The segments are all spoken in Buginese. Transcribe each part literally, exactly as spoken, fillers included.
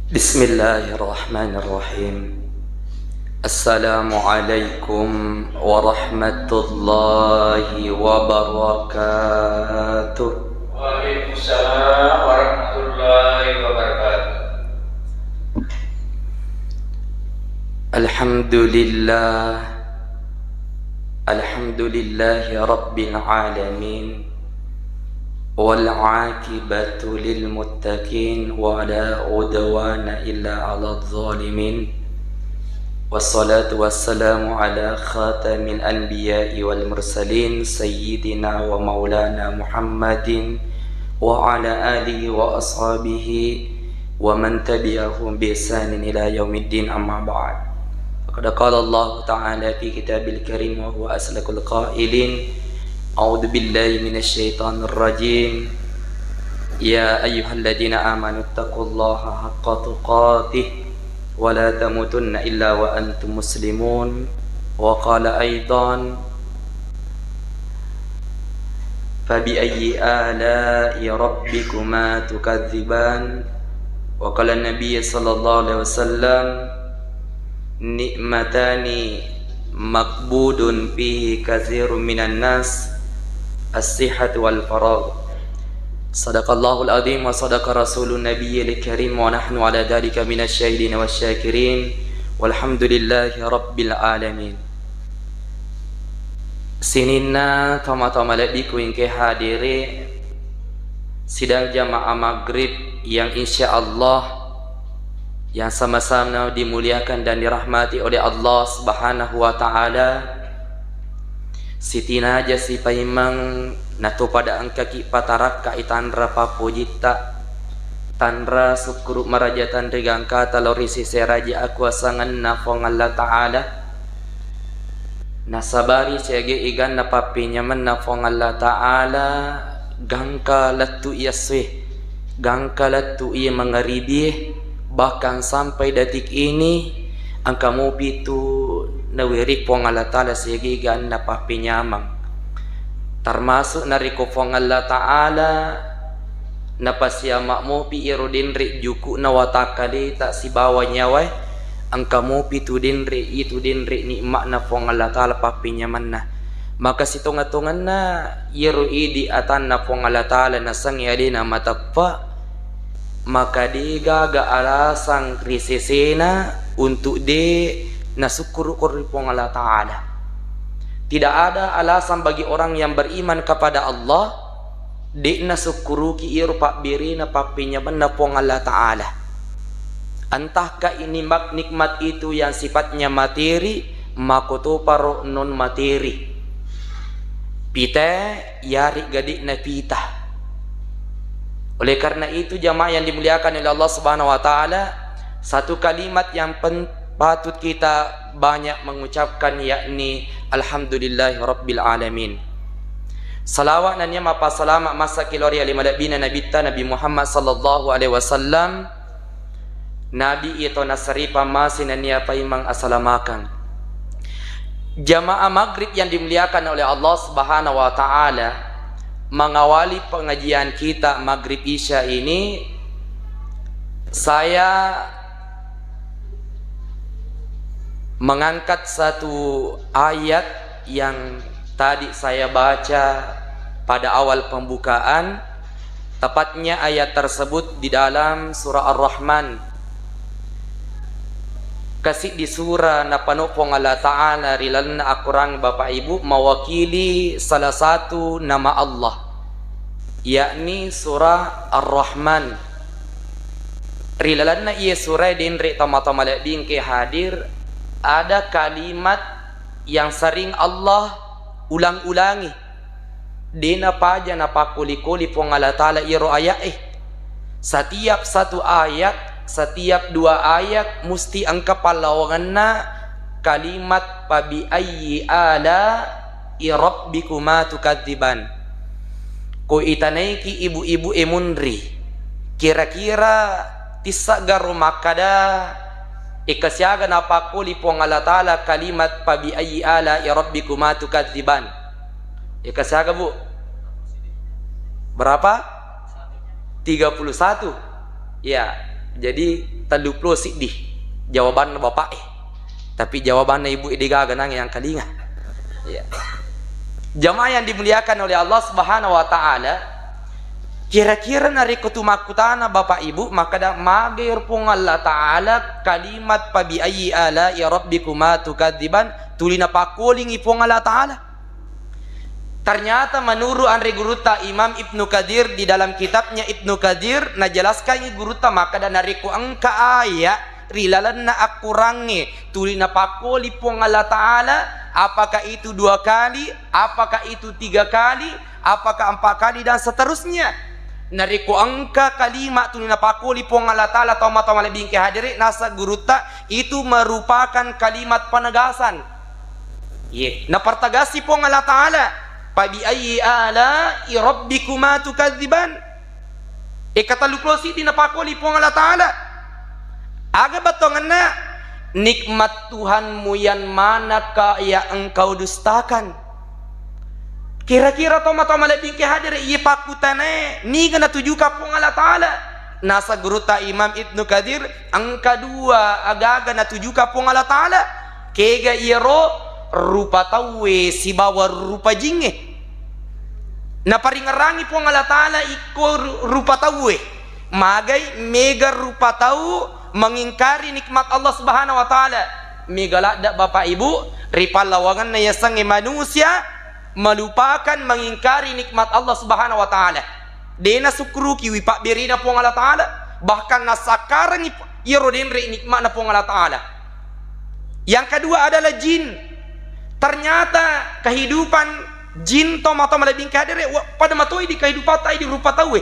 Bismillahirrahmanirrahim. Assalamualaikum warahmatullahi wabarakatuh. Waalaikumsalam warahmatullahi wabarakatuh. Alhamdulillah. Alhamdulillahi rabbil alamin. Wal aqibatu lil muttaqin wa la udwana illa 'alal zalimin. Wassalatu wassalamu ala khatamil anbiya'i wal mursalin, sayyidina wa maulana Muhammadin wa ala alihi wa ashabihi wa man tabi'ahum bi ihsanin ila yaumiddin, amma ba'd. Faqad qala Allahu ta'ala fi kitabil karim wa huwa asdaqul qailin, a'udzu billahi minasy syaithanir rajim. Ya ayyuhalladzina amanu taqullaha haqqa tuqatih wa la tamutunna illa wa antum muslimun. Wa qala aidan, fabiayyi ala'i rabbikuma tukadziban? Wa qala Nabi sallallahu alaihi wasallam, ni'matani maqbudun fihi katsirun minan nas, as-sihhatu wal faragh. Sadaqallahul adzim wa sadaqa rasulun nabiyyil karim wa nahnu ala dzalika minasy syahidin wasy syakirin, walhamdulillahi rabbil alamin. Sininna tomatoa malebbiku engkae hadiri sidang jamaah maghrib yang insya Allah yang sama-sama dimuliakan dan dirahmati oleh Allah Subhanahu wa Ta'ala. Sitinajasi paimeng natopada engkaki patarakkai tanra pappojitta, tanra sukkuru maraja tanri gangkata lao ri sese raja akuasangenna Puang Allah Ta'ala. Nasabari siaga eganna pappenyamenna Puang Allah Ta'ala, gangka lettu i essoe, gangka lettu i mangaribie, bahkan sampai detik ini engka mopi tu naweri Puang Allah Ta'ala siaga eganna pappenyameng. Termasuk narekko Puang Allah Ta'ala napasiama mopi iyaro denre juku'na watakkaleta sibawa nyawae, engka mopi tu denre, itu denre nikmatna Puang Allah Ta'ala pappenyamenna. Maka sitonga-tonganna iyaro idi atanna Puang Allah Ta'ala nasengnge alena mateppe, maka degaga alasang ri sesena untuk de nasukkuruko ri Puang Allah Ta'ala. Tidak ada alasan bagi orang yang beriman kepada Allah de'na sukkuruki iyaro pabberena pappenyamenna Puang Allah Ta'ala. Entahkah ini mak-, nikmat itu yang sifatnya materi, makkotoparo non materi. Pita, yaregga de'na pita. Oleh karena itu, jamaah yang dimuliakan oleh Allah Subhanahu wa Ta'ala, satu kalimat yang pen-, patut kita banyak mengucapkan, yakni alhamdulillahi rabbil alamin. Salawat nennia mappasalama massakki lao ri ale malebbina Nabitta Nabi Muhammad sallallahu alaihi wasallam. Nabi iyatu nassaripa masi nennia paimeng asalamakeng. Jamaah maghrib yang dimuliakan oleh Allah Subhanahu wa Ta'ala, mengawali pengajian kita maghrib isya ini, saya mengangkat satu ayat yang tadi saya baca pada awal pembukaan, tepatnya ayat tersebut di dalam surah Ar-Rahman. Kasiddi surah napano Puang Allah Ta'ala ri lalenna Al-Quran, Bapak Ibu, mewakili salah satu nama Allah, yakni surah Ar-Rahman. Ri lalenna iye surae denre tomatoa malebbi engke hadir, ada kalimat yang sering Allah ulang-ulangi. De napaja napakkoli-koli Puang Allah Ta'ala iyaro aya'e. Setiap satu ayat, setiap dua ayat musti engka pallawangenna kalimat fabiayyi ala'i rabbikuma tukadziban. Ko itanaiki ibu-ibu e munri, kira-kira tissagga ro makkada, eka siaga napakkoli Puang Allah Ta'ala kalimat fabiayyi ala'i rabbikuma tukadziban? Eka siaga, Bu? Berapa? Tiga puluh satu. Ya. Jadi, telluppulo siddi jawabanna bapak e. Tapi jawabanna ibu e degaga nange yang kalinga. Iya. Jamaah yang dimuliakan oleh Allah Subhanahu wa Ta'ala, kira-kira narekko tu makkutana bapak ibu, makkeda, "Mage ro Puang Allah Ta'ala kalimat fa bi ayyi ala'i rabbikuma tukadziban?" Tuli napakkolingi Puang Allah Ta'ala. Ternyata menurut anre gurutta Imam Ibnu Katsir, di dalam kitabnya Ibnu Katsir, najelaskangngi gurutta makkeda, narekko engka aya ri lalenna akkurangnge tuli napakkoli Puang Allah Ta'ala, apakah itu dua kali, apakah itu tiga kali, apakah empat kali, dan seterusnya. Narekko engka kalimat tuli napakkoli Puang Allah Ta'ala, tomatoa malebbi engke hadere, nasa gurutta, itu merupakan kalimat penegasan. Ye, napertagasi Puang Allah Ta'ala, "Fa bi ayyi ala'i rabbikuma tukadziban?" E, katelluppulo siddi napakkoli Puang Allah Ta'ala. Aga bettuangenna? Nikmat Tuhanmu yang manakah yang engkau dustakan? Kira-kira tomatoa malebbi engke hadere, iye pakkutanae niga natujukang Puang Allah Ta'ala? Nasa gurutta Imam Ibnu Katsir, engka dua agaga natujukang Puang Allah Ta'ala. Kega iyaro? Rupa tauwe sibawa rupa jingnge. Naparingerangi Puang Allah Ta'ala ikko ru-, rupa tauwe. Magai mega rupa tau mengingkari nikmat Allah Subhanahu wa Ta'ala. Mega ladde, Bapak Ibu, ri pallawangenna yasengnge manusia melupakan mengingkari nikmat Allah Subhanahu wa Ta'ala. De nasukkuruki wi pabberina Puang Allah Ta'ala, bahkan nasakkarengi iyaro denre nikmatna Puang Allah Ta'ala. Yang kedua adalah jin. Ternyata kehidupan jin, tomatoa malebbi engke hadere, wa-, pada matoi di kehidupan tai di rupa tauwe.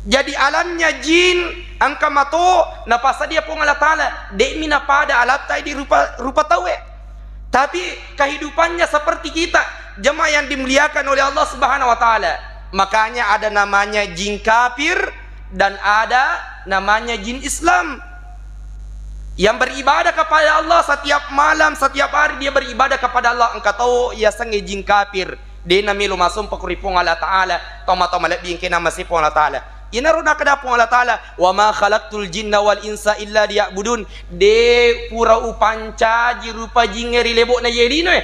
Jadi alamnya jin engka mato napasadia Puang Allah Ta'ala, de'mi napada alam tai di rupa, rupa tauwe. Tapi kehidupannya seperti kita, jemaah yang dimuliakan oleh Allah Subhanahu wa Ta'ala. Makanya ada namanya jin kafir dan ada namanya jin Islam. Yang beribadah kepada Allah setiap malam, setiap hari dia beribadah kepada Allah, engka to yasengnge jin kafir. De namelo masompa ko ri Puang Allah Ta'ala, tomatoa malebbi engke namase Puang Allah Ta'ala. Inaro nakkeda Puang Allah Ta'ala, "Wa ma khalaqtul jinna wal insa illa liya'budun." De pura upancaji rupa jingnge ri lebo'na iye linoe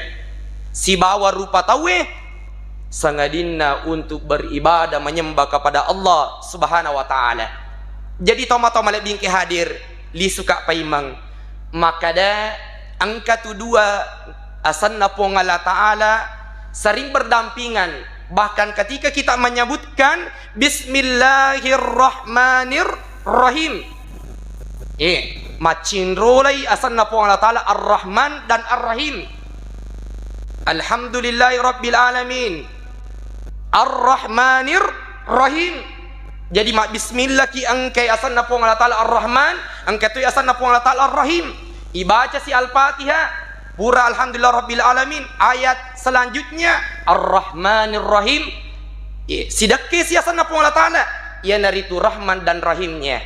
sibawa rupa tauwe, sangadinna untuk beribadah, menyembah kepada Allah Subhanahu wa Ta'ala. Jadi, tomatoa malebbi engke hadir, lisuka paimeng. Makkeda engka tu dua asenna Puang Allah Ta'ala sering berdampingan. Bahkan ketika kita menyebutkan Bismillahirrahmanirrahim, eh, maccinrolai asenna Puang Allah Ta'ala Ar-Rahman dan Ar-Rahim. Alhamdulillahi Rabbil Alamin. Ar-Rahmanir Rahim. Jadi, mabbismillaki engkai asenna Puang Allah Ta'ala Ar-Rahman, engka toi asenna Puang Allah Ta'ala Ar-Rahim. Ibaca si Al-Fatihah, pura Alhamdulillah Rabbil Alamin, ayat selanjutnya Ar-Rahmanir Rahim. Iya, sidekke si asenna Puang Allah Ta'ala, iyanaritu Rahman dan Rahimnya.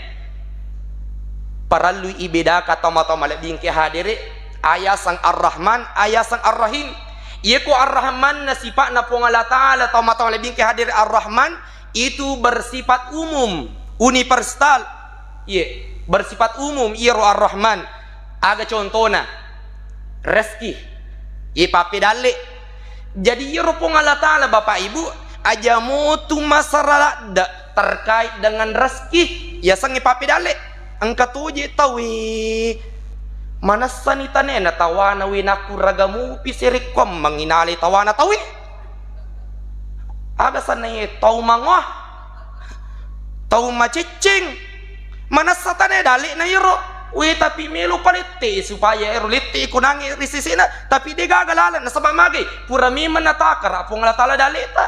Parellu ibedaka tomatoa malebbi engke hadere, ayaseng Ar-Rahman, ayaseng Ar-Rahim. Iyako Ar-Rahman na sipa'na Puang Allah Ta'ala, tomatoa malebbi engke hadere, Ar-Rahman itu bersifat umum, universal. Iye, bersifat umum iyaro Ar-Rahman. Aga contona? Rezeki. Iye, pappedalle. Jadi, iyaro Puang Allah Ta'ala, Bapak Ibu, aja motu masara ladde terkait dengan rezeki, yasengnge pappedalle. Engka toje tauwe manessani tanena tawana, we, nakkuraga mupi serekkuammengngi nalai tawana tauwe. Aga sanna iye tau mangoa, tau macecceng, manessa tane dalle'na iyaro. We, tapi melo palette supaya ero lette konangnge ri sesena, tapi de gaga laleng, nasaba magai? Pura memang natakara Puang Allah Ta'ala dalle'ta.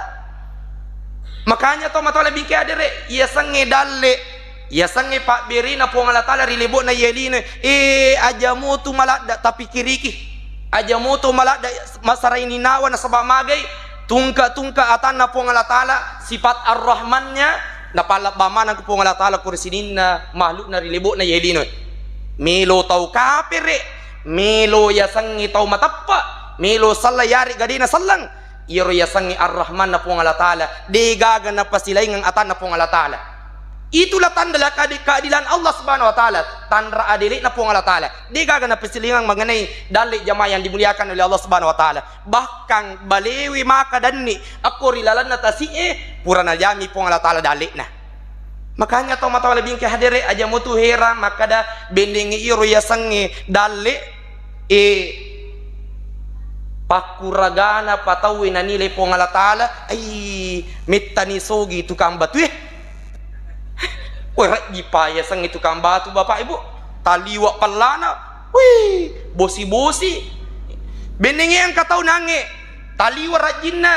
Makanya tomatoa lebbi engke hadere, yasengnge dalle, yasengnge pabberena Puang Allah Ta'ala ri lebo'na iye lino, eh, aja motu maladde tapikiriki. Aja moto maladde masaraini nawa, nasaba magai? Tungke-tungke atanna Puang Allah Ta'ala, sifat Ar-Rahmannya, napallebba maneng Puang Allah Ta'ala ko ri sininna makhlukna ri lebo'na iye lino. Melo tau kapere, melo yasengnge tau mateppe, melo selleng yarega de naselleng. Iyaro yasengnge Ar-Rahmanna Puang Allah Ta'ala, de gaga napasilaingeng atanna Puang Allah Ta'ala. Itulah tanda la keadi-, keadilan Allah Subhanahu wa Ta'ala. Tanra adele'na Puang Allah Ta'ala. Degaga napasilingang mengenai dalle, jamaah yang dimuliakan oleh Allah Subhanahu wa Ta'ala. Bahkan balewe maka danni akko ri lalenna tasi'e, pura najami Puang Allah Ta'ala dalle'na. Makanya tau matoa lebih engke hadere, aja mutu heran makkada bendengngi iro yasengnge dalle, e, pakkuragana patauwe nanilai Puang Allah Ta'ala, ai, mettani sogi tukang batue. Woi, rejji pa yasengnge tukang batu, Bapak Ibu. Taliwa pellana, wih, bosi-bosi. Benengnge engka tau nangnge taliwa rajinna.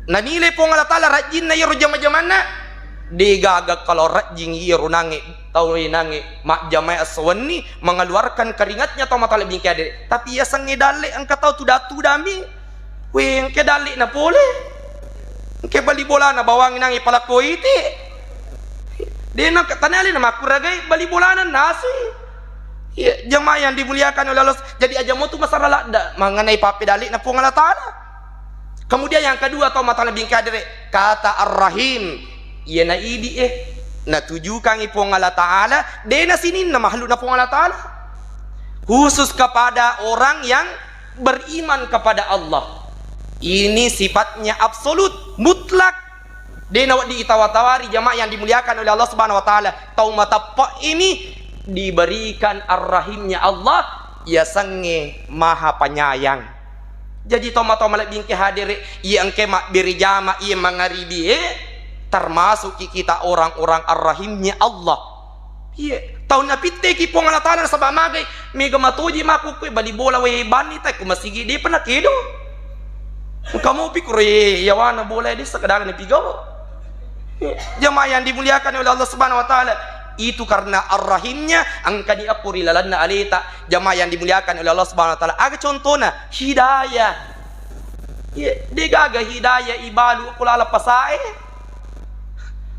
Nanilai Puang Allah Ta'ala rajinna iyaro jama-jamanna. Degaga kalau rajing iyaro nangnge tau, e, nangnge majjama esso wenni, mengeluarkan keringatnya tau matoa lebih engke hadere. Tapi yasengnge dalle engka tau tuda-tudami. Weh, engke dalle'na pole. Engke bali bolana bawang nangnge palakko ite. Dena tanale na makkuragai bali bolana nasi. Iya, jamaah yang dimuliakan oleh Allah. Jadi aja mutu masalah ladda mengenai pappedalle'na Puang Allah Ta'ala. Kemudian yang kedua, tau matoa lebih engke hadere, kata Ar-Rahim. Iyana idi, e, natujukangi Puang Allah Ta'ala, dena sininna makhlukna Puang Allah Ta'ala. Khusus kepada orang yang beriman kepada Allah. Ini sifatnya absolut, mutlak. Dena wedding itawa-tawari, jamaah yang dimuliakan oleh Allah Subhanahu wa Ta'ala. Tau mateppe' ini diberikan ar-rahimnya Allah, yasengnge Maha Penyayang. Jadi, tau matoa malebbi engke hadere, iya engke mabbere jama, iya mangaribi, e, termasuk ki kita orang-orang ar-rahimnya Allah. Iya, tau napitteki Puang Allah Ta'ala nasaba magai, mega matoji makkukkue bali bola wae banni tai ku masigi depa nakedo. Engka mopi kuro, e, yawana bola dessa kedaga napigau. Jamaah yang dimuliakan oleh Allah Subhanahu wa Ta'ala, itu karena ar-rahimnya engkani akko ri lalenna aleta. Jamaah yang dimuliakan oleh Allah Subhanahu wa Ta'ala, aga contona? Hidayah. Iya, degaga hidayah ibalu ko lala pasae.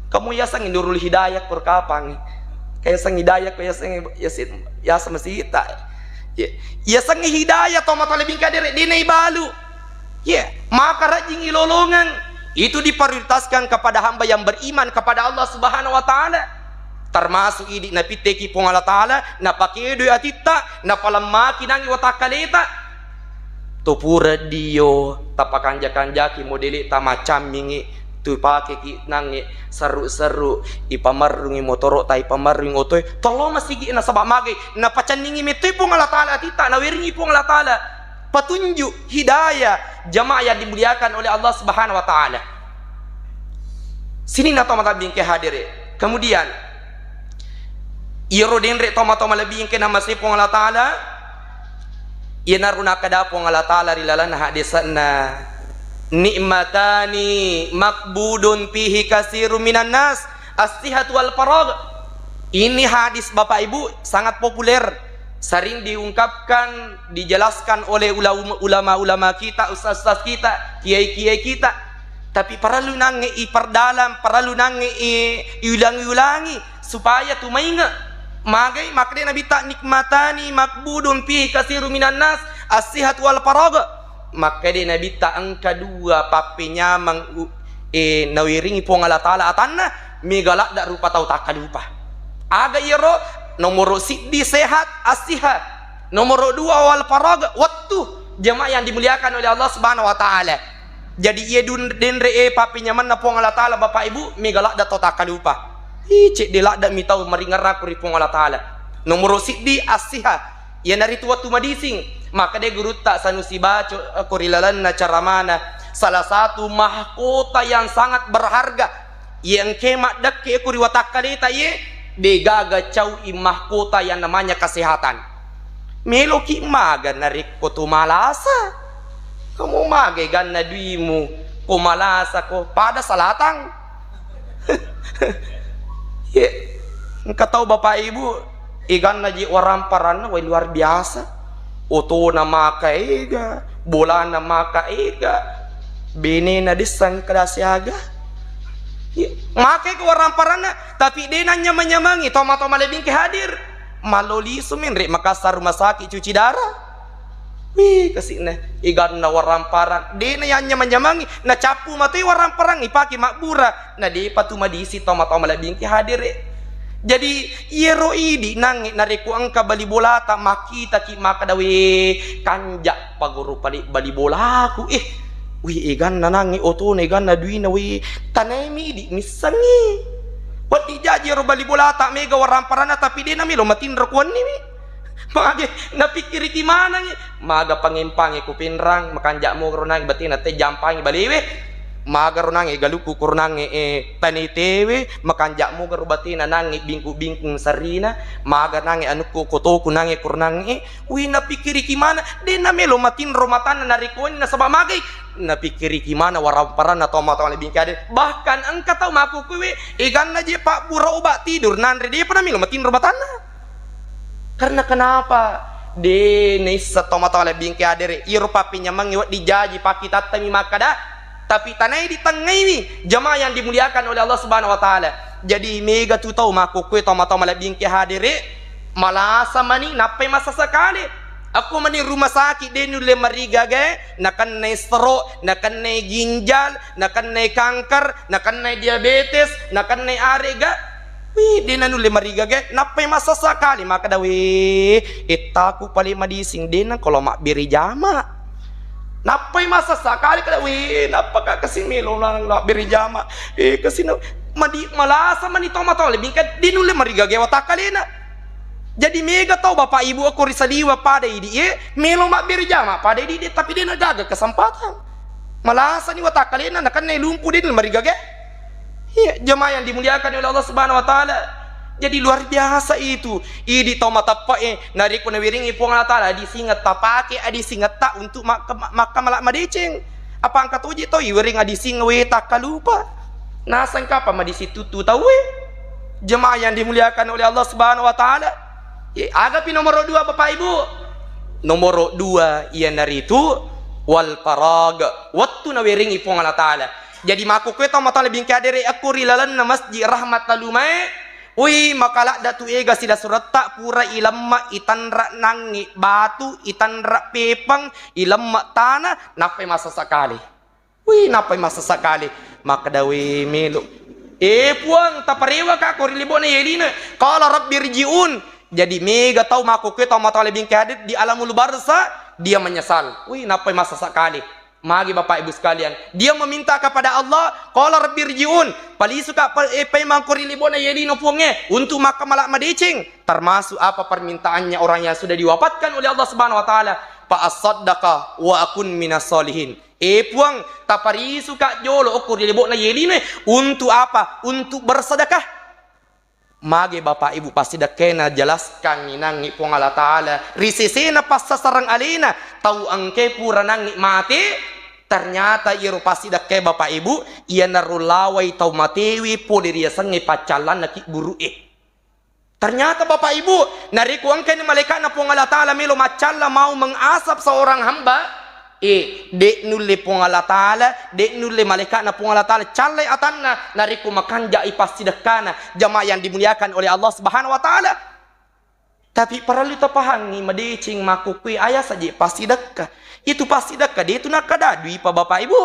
Kamu yasengngi Nurul Hidayah ko kapang. Kayasengngi Hidayah ko yasengngi Yasin, yaseng masita. Iya, yasengngi Hidayah tau matoa lebbi engke hadere, dena ibalu. Iya, maka rajing ilolongeng. Itu diprioritaskan kepada hamba yang beriman kepada Allah Subhanahu wa Ta'ala. Termasuk idi napitteki Puang Allah Ta'ala, napakedoi atitta, napalemmaki nangngi watakkaleta. To pura dio, tapakanja-kanjaki modeleta, macammingi, tu pakeki nangnge serru-serru, ipamerrungi motoro'ta, ipamerrungi otoe, tollo masigi nasaba magai, napacanningi mettoi Puang Allah Ta'ala atitta, naweringi Puang Allah Ta'ala petunjuk, hidayah, jamaah yang dimuliakan oleh Allah Subhanahu wa Ta'ala. Sininna tau matoa lebbi engke hadere. Kemudian, iyaro denre tau matoa malebbi engke namasei Puang Allah Ta'ala, iyanaro nakkeda Puang Allah Ta'ala ri lalenna haddese'na, "Ni'matani makbudun fihi katsirun minan nas, as-sihhatu wal faragh." Ini hadis, Bapak Ibu, sangat populer, sering diungkapkan, dijelaskan oleh ulama-, ulama-ulama kita, ustaz-ustaz kita, kiai-kiai kita. Tapi parellu nangnge iperdalam, parellu nangnge i-, iulangi-ulangi supaya tumainge. Magai makkeda Nabitta, "Nikmatani makbudun fihi katsirun minan nas, as-sihhatu wal faragh." Makkeda Nabitta, engka dua pappenyameng u-, e, nawiringi Puang Allah Ta'ala atanna, mega ladde rupa tau takkalupa. Aga iyaro? Nomoro siddi sehat, as-sihha. Nomoro dua wal faragh, wettu. Jamaah yang dimuliakan oleh Allah Subhanahu wa Ta'ala. Jadi, iya dun-, denre e pappenyamenna Puang Allah Ta'ala, Bapak Ibu, mega ladde tau takkalupa. Ih, cedde ladde mi tau maringerrakku ri Puang Allah Ta'ala. Nomoro siddi, as-sihha. Iyanaritu wettu madising. Makkeda gurutta Sanusi Baco, eh, ko ri lalenna caramana, salah satu mahkota yang sangat berharga. Iya engke maddekke ko ri watakkaleta, iye, degaga cau i mahkota yang namanya kesehatan. Meloki maga narekko to malasa? Kamu maga ganna duimu ko malasa ko pada salatang? Ye, engka tau Bapak Ibu, iganna ji waramparanna, wai luar biasa. Otona maka ega, bolana maka ega, benena dessang kada siaga. Ye, maka ega waramparanna, tapi de nanyamang-nyamangi, toma-toma lebbi engke hadir. Mallo lisu menre Makassar rumah sakit cuci darah. Wih, kasi'na, eganna waramparang. De'na yanyamang-nyamangi, nacappu mato waramparang ipake mabbura. Na de'pa tu madisi tau matoa malebbi engka hadere. Jadi, iyaro idi nangnge narekko engka bali bolata, makkitaki makkeda, "We, kanja paguru pale bali bolaku, eh. Wih, eganna nangnge otona, eganna duina, we." Tanaimi idi missengngi. Wedding jaji ero bali bolata mega waramparana, tapi de'na melo matinro kuwenniwi. Mage, napikkiriki manengngi, maga pangempange ku Pinrang, makanja mogaro nangnge batena te jampangi balewe, magaro nangnge galukku koro nangnge, eh, tanitewe, makanja mogaro batena nangnge bingku-bingkung sarina, maga nangnge anukku kotoku nangnge koro nangnge, eh, wi napikkiriki mana, de'na melo matinro matanna narekko wenni nasaba magai, napikkiriki mana waramparanna tau matoa malebbi engka hadere, bahkan engka tau makkukkuewe, eganna je pabbura obat tidur, nanre de'pa namelo matinro matanna. Karena kenapa? De naisseng tau matoa malebbi engka hadere, iyaro pappenyamengnge wedding jaji pakkitattami makkeda, tapi tanai ditengngaiwi, jamaah yang dimuliakan oleh Allah Subhanahu wa Ta'ala. Jadi mega tu tau makkukkue tau matoa malebbi engka hadere, malasa mani nappai massessa kale. Akko mani rumah sakit de nulle marigagae, nakennai stroke, nakennai ginjal, nakennai kanker, nakennai diabetes, nakennai arega. Wih, de nanulle marigagae, nappai massessa kale makkeda, "We, ettaku pale madising, de nengka lao mabbere jama." Nappai massessa kale kada, "We, nappaka kasi melo lao mabbere jama." Eh, kasi na madi malasa mani tau matoa malebbi engka, de nulle marigagae watakkalena. Jadi mega tau bapak ibu akko ri saliweng pada idi e, melo mabbere jama pada idi de, tapi de nagaga kesempatan. Malasani watakkalena, nakennai lumpu de nulle marigagae. Iya, jamaah yang dimuliakan oleh Allah Subhanahu wa Ta'ala. Jadi luar biasa itu. Idi tau mateppe'e, narekko nawiringi Puang Allah Ta'ala, adisingeng tapake, adisingetta untuk makka-, makkamala madeceng. Apa engka toje tau iwering adisingeng, we, takkalupa. Naseng kapa madising tuttu tauwe. Jamaah yang dimuliakan oleh Allah Subhanahu wa Ta'ala. Ye, agapi nomoro dua, Bapak Ibu? Nomoro dua iyanaritu wal farag, wettu nawiringi Puang Allah Ta'ala. Jadi makkukkue tau matoa malebbi engka hadere akko ri lalenna Masjid Rahmat Talumae, ui, makaladda tu ega silasuretta pura ilemma, itanra nangngi batu, itanra pepeng, ilemma tana, nappai massessa kale. Ui, nappai massessa kale. Makkeda, "We, melo. Eh, Puang, taparewaka ko ri lebo'na yelina." Qala rabbi rji'un. Jadi mega tau makkukkue tau matoa malebbi engka hadere di alamul barza, dia menyesal. Ui, nappai massessa kale. Magi Bapak Ibu sekalian, dia meminta kepada Allah, qala rabbi rji'un, palisuka pa-, eh, paimeng ko ri lebo'na yelino Puangnge untuk makkamala madeceng, termasuk apa permintaannya orang yang sudah diwafatkan oleh Allah Subhanahu wa Ta'ala, fa asaddaqa wa akun minas solihin. Eh Puang, taparisuka jolo okko ri lebo'na yelino untuk apa? Untuk bersedekah. Mage Bapak Ibu passidekkae najelaskangngi nangngi Puang Allah Ta'ala ri sesena passasareng alena, tau engkae pura nangngi mate, ternyata iyaro passidekkae Bapak Ibu, iyanaro lawai tau matewe pole riasengnge paccallanna kibburu'e. Ternyata Bapak Ibu, narekko engkani malaeka'na Puang Allah Ta'ala melo maccalla mau mengasap seorang hamba, Eh, de nulle Puang Allah Ta'ala, de nulle malaeka'na Puang Allah Ta'ala callai atanna narekko makanja'i passidekkana, jamaah yang dimuliakan oleh Allah Subhanahu wa Ta'ala. Tapi parellu tapahangngi, madeceng makkukkue aya saje passidekka. Itu passidekka de tu nakkada duipa Bapak Ibu.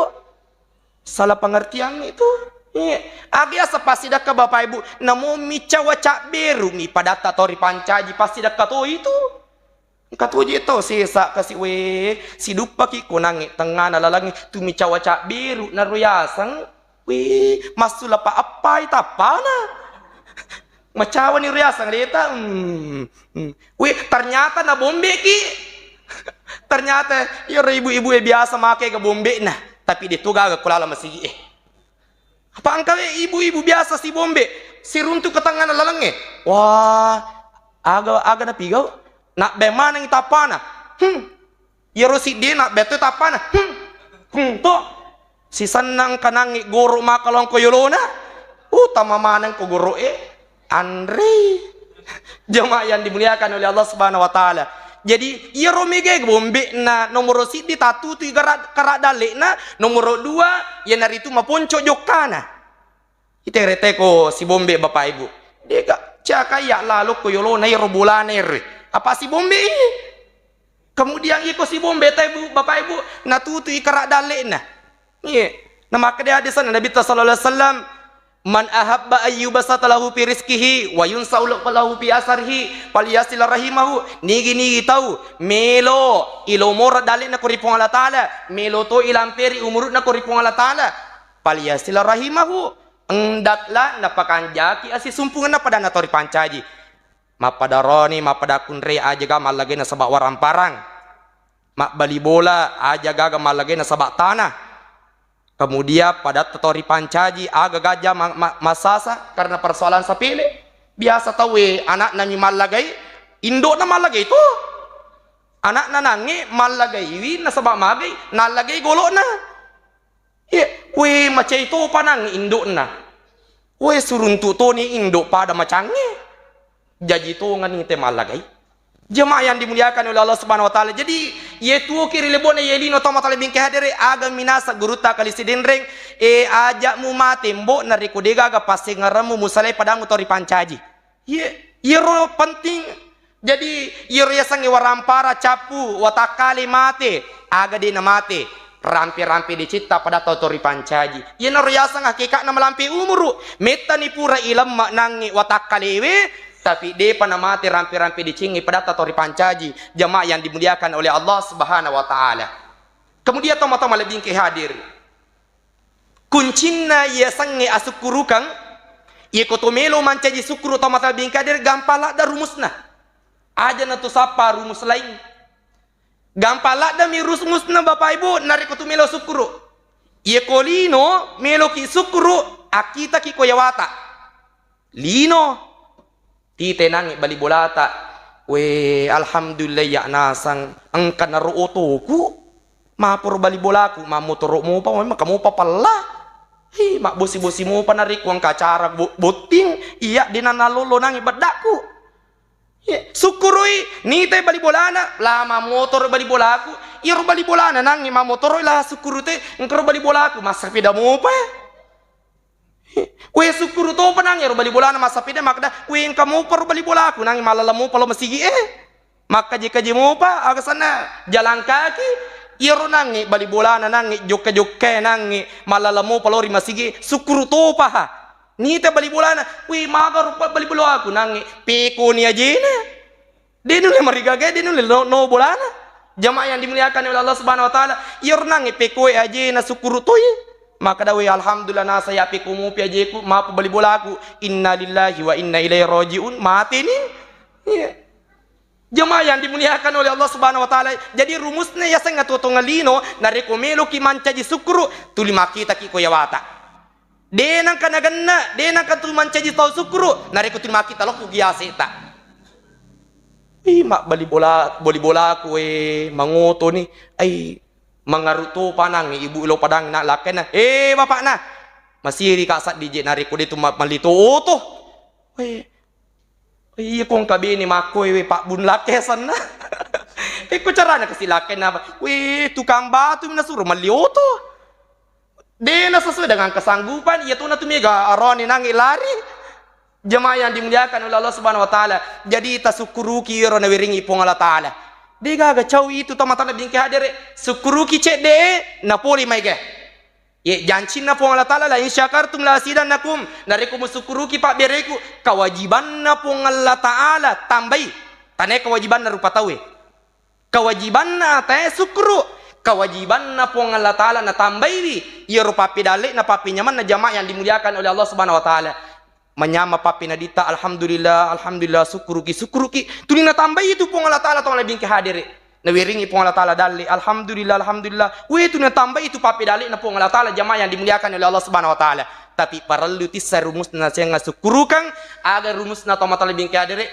Salah pengertian itu. Iya. Agi asa passidekka Bapak Ibu, namo micawa cabberu mi padatta to ripancaji passidekka to itu. Engka toje to sesa kasi we, siduppaki konangnge tengngana lalengnge tumicawa cabberu naro yaseng, we, massulapa appai tappana. Macawani ro yaseng leta. Hmm, hmm. We, ternyata nabombeki. Ternyata iyaro ibu-ibu e biasa make ga bombekna, tapi de to gaga ko laleng masigi e. Apa engkawe ibu-ibu biasa sibombe, siruntu ke tengngana lalengnge. Wah, aga, aga napigau? Nabbe maneng tappana. Hmm. Iyaro siddi nabbe to tappana. Hmm. Hmm, to. Sisenna engka nangngi goro maka longko yolona. Utama maneng ko goro e. Anrei. Jamaah yang dimuliakan oleh Allah Subhanahu wa Ta'ala. Jadi, iyaro mega bombe'na nomoro siddi tatutui gara-, kara dalle'na, nomoro dua, iyanaritu maponco jokkana. Iterete ko sibombe Bapak Ibu. Dega, caka iya lalo ko yolona iyaro bolana ere. Apa sibombe i? Kemudian iko sibombe tai, Bu, Bapak Ibu, natutui kara dalle'na. Iya. Namakkeda hadisna Nabitta sallallahu alaihi wasallam, "Man ahabba ayyubsata lahu fi rizqihi wa yunsau lahu fi asarihi falyasil rahimahu." Nigi-nigi tau melo ilomora dalle'na ko ri Puang Allah Taala, melo to ilamperi umuru'na ko ri Puang Allah Taala, falyasil rahimahu. Endaklah napakanjaki asisumpungenna pada natori pancaji. Mappadaroni, mappada kunrei aja ga mallagai nasaba waramparang. Mabbali bola aja gaga mallagai nasaba tanah. Kemudian padatta tau ripancaji aga gaja ma-, ma-, massasa karena persoalan sepele. Biasa tauwe anakna mi mallagai, indokna mallagai to. Anakna nangnge mallagaiwi nasaba magai, nallagai golokna. Ye, we macai topa nangnge indokna. We suruntu toni indok pada macangnge. Jaji tongani te mallagai. Jemaah yang dimuliakan oleh Allah Subhanahu wa Ta'ala. Jadi, ye tuoki ri lebokna ye lino tau matala bingke hadere, aga minasa gurutta kali sidenreng, e aja mu mate mbok narekko degaga passengeremmu musalai padangngu tau ripancaji. Ye, yero penting. Jadi, yero yasengnge warampara cappu, watakkale mate, aga de namate. Rampe-rampe decetta pada tau to ripancaji. Yenaro yaseng hakeka'na malampe umuru. Mettani pura ilemma nangnge watakkalewe, tapi depa namate rampe-rampe decengnge padatta to ripancaji. Jamaah yang dimuliakan oleh Allah Subhanahu wa Ta'ala. Kemudian tau matau malebbi engke hadir. Kuncinna yasengnge asukkurukang, yeko to melo mancaji sukkuru tau matau malebbi engke hadir, gampang ladda rumusna. Aja na to sappa rumus laing. Gampang laddami rumusna, Bapak Ibu, narekko tu melo sukkuru. Iye ko lino, meloki sukkuru, akkitaki ko yawata. Lino, titenangi bali bolata. We, alhamdulillah ya nasang, engka naro otoku. Maporo bali bolaku, mammotoro mopa, maka mopa pella. Hi, mabbosi-bosi mopa narekko engka acara bo-, botting, iya dena nalolo nangi beddakku. Ye, sukkurui, nitai bali bolana, la mammotoro bali bolaku, iyaro bali bolana nangnge mammotoro la sukkuru te, engkaro bali bolaku, massapeda mopa. Ye, we sukkuru topa nangnge ro bali bolana massapeda, makkeda, we engka mopa ro bali bolaku, nangnge mallaleng mopa lo masigi e. Makkaje-kaje mopa, aga sanna jalan kaki, iyaro nangnge bali bolana nangnge jokka-jokka nangnge mallaleng mopa lo ri masigi e, sukkuru topa ha. Nita bali bolana, "Wih, maga rupa bali bolaku nangnge pekoni ajena." De nulle marigaga, de nulle no, no bolana. Jamaah yang dimuliakan oleh Allah Subhanahu wa Ta'ala, iyaro nangnge pekoe ajena sukkuru toi. Maka dawe, "Alhamdulillah, nasa ya peko mupi ajeku, mapu bali bolaku. Inna lillahi wa inna ilaihi raji'un." Mateni. Iya. Jamaah yang dimuliakan oleh Allah Subhanahu wa Ta'ala. Jadi rumusna yaseng atuo-tuongeng lino, narekko meloki mancaji sukkuru, tuli makkitaki ko yawata. De nangka nagenna, de nangka tu mancaji tau sukkuru, narekko tu makkita lokku giaseta. Ih, mabbali bola, boli bolaku, eh, mangotoni. Ai, mangaru topa nangnge ibu lo padangngi na lakkainna. Eh, bapakna. Masiri ka saddi je narekko de tu ma-, malli to oto. Weh, Iya, ko engka bene makkoe we pabbun lakke asenna. Ekko carana kasi lakke napa? We, tukang batu mi nasuro malli oto. De na sesuai dengan kesanggupan, iya tona tu mega arone nangnge lari. Jemaah yang dimuliakan oleh Allah Subhanahu wa Ta'ala. Jadi tasukkuruki iyaro nawerengi Puang Allah Ta'ala. De gaga cau itu tau matana bingke hadere. Sukkuruki cedde e, napole maega. Ye, jancinna Puang Allah Ta'ala, "La in syakartum la azidannakum." Narekko musukkuruki pabbereku, kewajibanna Puang Allah Ta'ala tambai. Tanae kewajibanna rupa tauwe. Kewajibanna atae sukkuru. Kewajibanna Puang Allah Ta'ala natambaiwi. Iyaro pappedalle'na, pappenyamanna jamaah yang dimuliakan oleh Allah Subhanahu wa Ta'ala. Manyama pappenaditta, "Alhamdulillah, alhamdulillah, sukkuruki, sukkuruki." Tuli natambai itu Puang Allah Ta'ala tau lebbi engke hadere. Nawerengi Puang Allah Ta'ala dalle, "Alhamdulillah, alhamdulillah." We, tuli natambai itu pappedalle'na Puang Allah Ta'ala, jamaah yang dimuliakan oleh Allah Subhanahu wa Ta'ala. Tapi parellu tissa rumusna siang sukkurukang, aga rumusna tau mata lebbi engke hadere.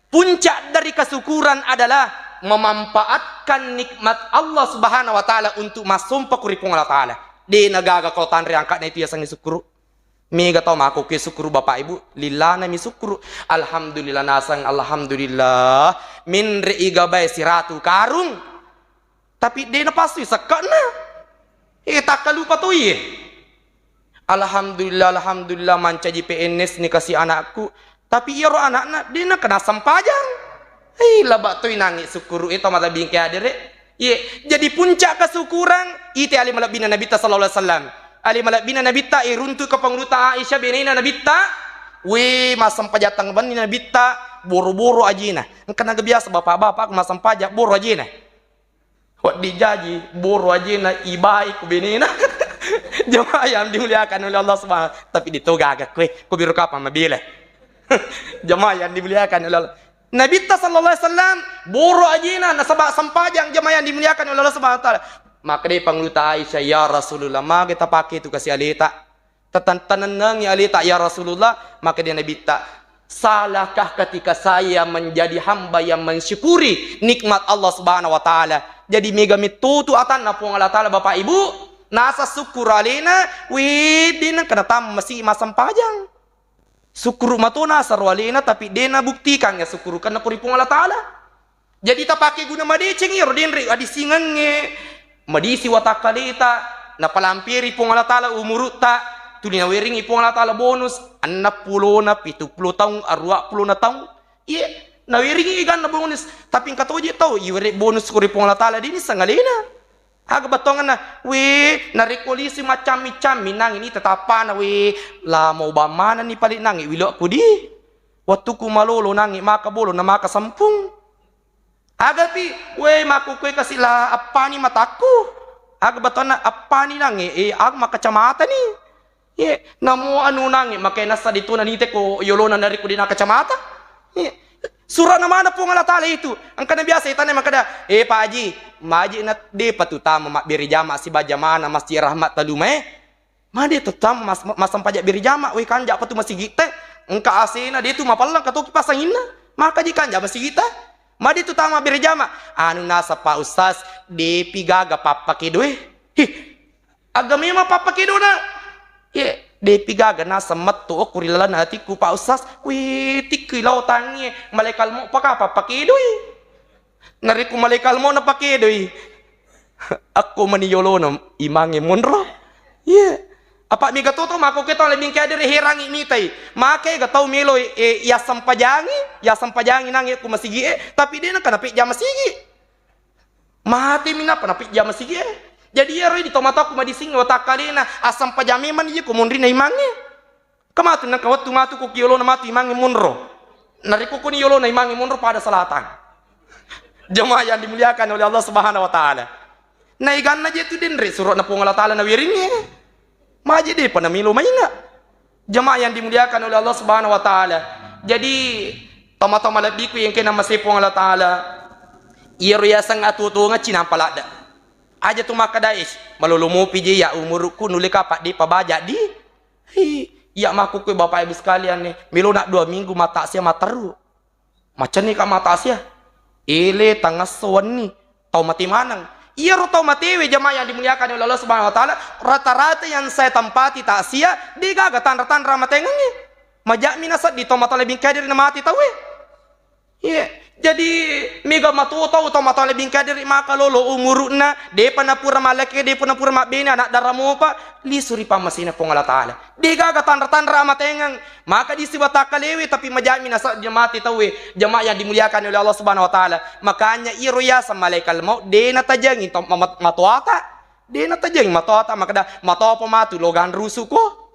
Puncak dari kesyukuran adalah memanfaatkan nikmat Allah Subhanahu wa Ta'ala untuk massompa ku ri Puang Allah Ta'ala. De nagaga kau tanre angka'na itu yasengnge sukkuru. Mega tau makkokkoe sukkuru Bapak Ibu, lillanami sukkuru. Alhamdulillah naseng, alhamdulillah. Menre iga bae siratu karung. Tapi de napassui sekke'na. Eh, takkalupa toi. Alhamdulillah, alhamdulillah mancaji P N S ni kasi anakku. Tapi iyaro anakna de nakena sempajang. Hei, laba toi nangi sukkuru e to malebbi engke hadere. Iye, jadi puncak kesyukuran ite ale malebbina Nabitta sallallahu alaihi wasallam. Ale malebbina Nabitta iruntu ke panguluta Aisyah benena Nabitta. We, massempajang tang benni Nabitta, boro-boro ajena. Engka naga biasa bapak-bapak massempajang boro ajena. Wedding jaji, boro ajena ibai ku benena. Jamaah yang dimuliakan oleh Allah Subhanahu. Tapi dito gaga kue, ku biro kapang mabile. Jamaah yang dimuliakan oleh Allah. Nabitta sallallahu alaihi wasallam boro ajena nasaba sempajang, jamaah yang dimuliakan oleh Allah Subhanahu wa taala. Maka dé panguluta Aisyah, "Ya Rasulullah, magi tapake tu kasi aleta? Tatan-, tanennengi aleta, ya Rasulullah." Maka dé Nabitta, "Salahkah ketika saya menjadi hamba yang mensyukuri nikmat Allah Subhanahu wa taala?" Jadi mega metto tu atanna Puang Allah Taala, Bapak Ibu, nasa sukkuru alena, wedding kena tammasi masempajang. Sukkuru mato nasaro alena, tapi dé nabuktikan ya sukkurukenna ko ri Puang Allah Taala. Jadi tapake guna madeceng iyaro denre adissingengnge, madisi watakkaleta, napalamperi Puang Allah Taala umurutta, tuli naweringi Puang Allah Taala bonus, enneng pulona, pitu pulo taung, aruwa pulona taung. Iye, naweringi iganna bonus, tapi engka toje tau iwere bonus ko ri Puang Allah Taala, dé nisseng alena. Aga bettuangenna, wé, narekko lisu maccammi-cammi nangi ni tetappana, wé, la mau bammanenni pale nangi wilo kudi. Wettuku malolo nangi maka bolo na maka sempung. Agapi, wé, makkukue kasi la appani matakku. Aga bettuanna appani nangi, eh, aga makacamata ni. Ye, namo anu nangi, makai nassa dituna nite ko yolona narekko dé nakacamata. Ye, surana mana Puang Allah Taala itu. Engkana biasa itana makkeda, "Eh, Pak Haji, maji na dé patutama mabbere jama sibawa jamana Masjid Rahmat Talumae. Magi dé tutama mas-, massempajang bere jama, wé kanja patu masigitte. Engka asena dé tu mapalleng katoki pasanginna. Maka ji kanja masigitte. Magi dé tutama bere jama." Anu nasa Pak Ustaz, dépi gaga pappakedoe. Hih, Aga memang pappakedona. Ye, dépi gaga naseng metto okko ri lalenna atikku, Pak Ustaz, wé, tikki lao tangie, malaikat maut paka pappakedoi. Narekko malaikat maut napakedoi, akko mani yolona imangnge monro. Ye. Apa mega toto mako ke tau lebbi engke adere herangi mitai. Make ga tau melo, eh, yasempajangi, yasempajangi nangi ku masigi e, tapi dé nakana pejja masigi. Mate mi nappa napijja masigi e. Jadi iyaro idi tomatoakku madising watakkalena, assampajang memang iya ko monrinna imangnge. Kematu nengka wettu matu ko ki yolona matu imangnge monro. Narekko koni yolona imangnge monro pada salatang. Jamaah yang dimuliakan oleh Allah Subhanahu wa Ta'ala. Naiganna je tu denre surona Puang Allah Ta'ala nawiringnge. Maji dépa namelo mainga. Jamaah yang dimuliakan oleh Allah Subhanahu wa Ta'ala. Jadi, tomatoa malebbiku yang kena masé Puang Allah Ta'ala. Iyaro yaseng atuo-tuonga cinampa ladde. Aja tu makkeda, "Ish, malolo mopi je ya umurukku, nulle kapa dépa baja di." Hi, iya makkukue Bapak Ibu sekalian nih, melo nak dua minggu mata sia matteru. Macenni ka mata sia. Ele tangesso wenni. Tau mate maneng. Iyaro tau matewe jamaah yang dimuliakan oleh Allah Subhanahu wa Ta'ala, rata-rata yang saya tempati taksia, degaga tanra-tanra amatengengnge. Majami nasedding tau matoa lebbi engka diri namate tauwe. Iya. Jadi mega matu tau tau matoa lebbi engka diri maka lolo umuru'na, depa napura maleke, depa napura mabbene, anak dara mopa, lisu ri pammasena Puang Allah Ta'ala. Degaga tanra-tanra amatengeng, maka disi watakkalewe, tapi majami nasedding mate tauwe, jamaah yang dimuliakan oleh Allah Subhanahu wa Ta'ala. Makanya iro yaseng malaikat maut de natajengi to-, ma-, matoata. De natajengi matoata, makkeda, "Matoapa matu logang rusuko?"